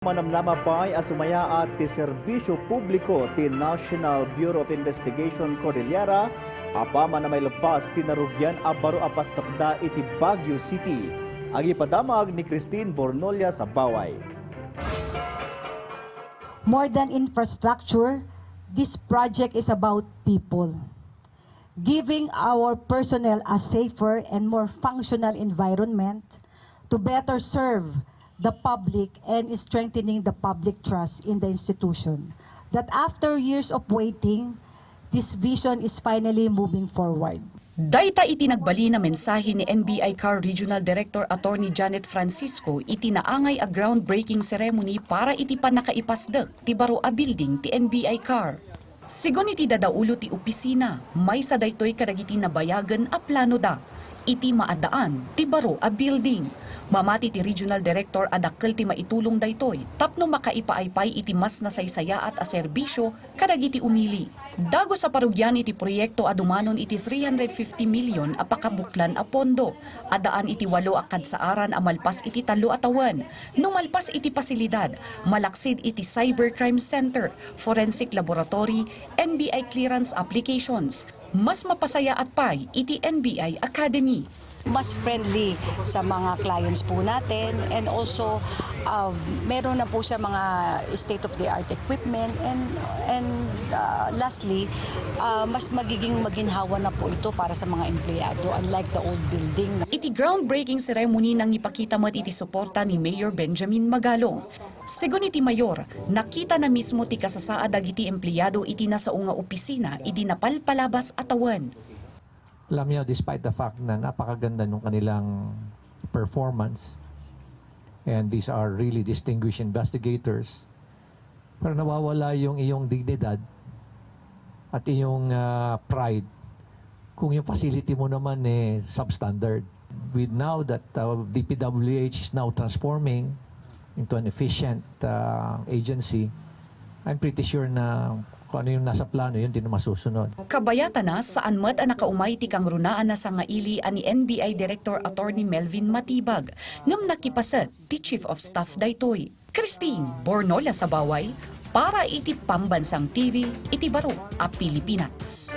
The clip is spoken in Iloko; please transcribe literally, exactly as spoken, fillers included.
Manamnama pay a sumayaat ti serbisio publiko ti National Bureau of Investigation Cordillera apaman a mailpas ti narugian a baro a pastakda iti Baguio City. Agipadamag ni Christine Bornolia Sabaway. More than infrastructure, this project is about people. Giving our personnel a safer and more functional environment to better serve the public and strengthening the public trust in the institution. That after years of waiting, this vision is finally moving forward. Dayta iti nagbalin a mensahe ni N B I CAR Regional Director Attorney Janet Francisco iti naangay a groundbreaking ceremony para iti pannakaipasdek ti baro a building ti N B I CAR. Sigun iti dadaulo ti opisina, maysa daytoy kadagiti nabayagen a planoda iti maaddaan ti baro a building. Mamati ti Regional Director a dakkel ti maitulong daytoy tapno makaipaaypay iti mas nasaysayaat a serbisio kadagiti umili. Dagus a parugian iti proyekto a dumanon iti three hundred fifty million a pakabuklan a pondo. Addaan iti walo a kadsaaran a malpas iti tallo a tawen. No malpas iti pasilidad, malaksid iti Cybercrime Center, Forensic Laboratory, N B I clearance applications, mas mapasayaat pay iti N B I Academy. Mas friendly sa mga clients po natin, and also uh, meron na po siya mga state-of-the-art equipment, and and uh, lastly, uh, mas magiging maginhawa na po ito para sa mga empleyado, unlike the old building. Iti groundbreaking ceremony nangipakita met iti suporta ni Mayor Benjamin Magalong. Sigun iti mayor, nakitana mismo ti kasasaad dagiti empleyado iti nasao nga opisina idi napalpalabas a tawen. Alam niyo, despite the fact na napakaganda ng kanilang performance, and these are really distinguished investigators, pero nawawala yung iyong dignidad at iyong ah, pride kung yung facility mo naman eh substandard. With now that uh, D P W H is now transforming into an efficient uh, agency, I'm pretty sure na kung ano yung nasa plano, yun din ang masusunod. Kabayatana, saan met a nakaumay ti kangrunaan a sangaili a ni N B I Director Attorney Melvin Matibag, ngem nakipaset ti Chief of Staff daytoy. Christine Bornola Sabaway, para iti Pambansang T V iti baro a Pilipinas.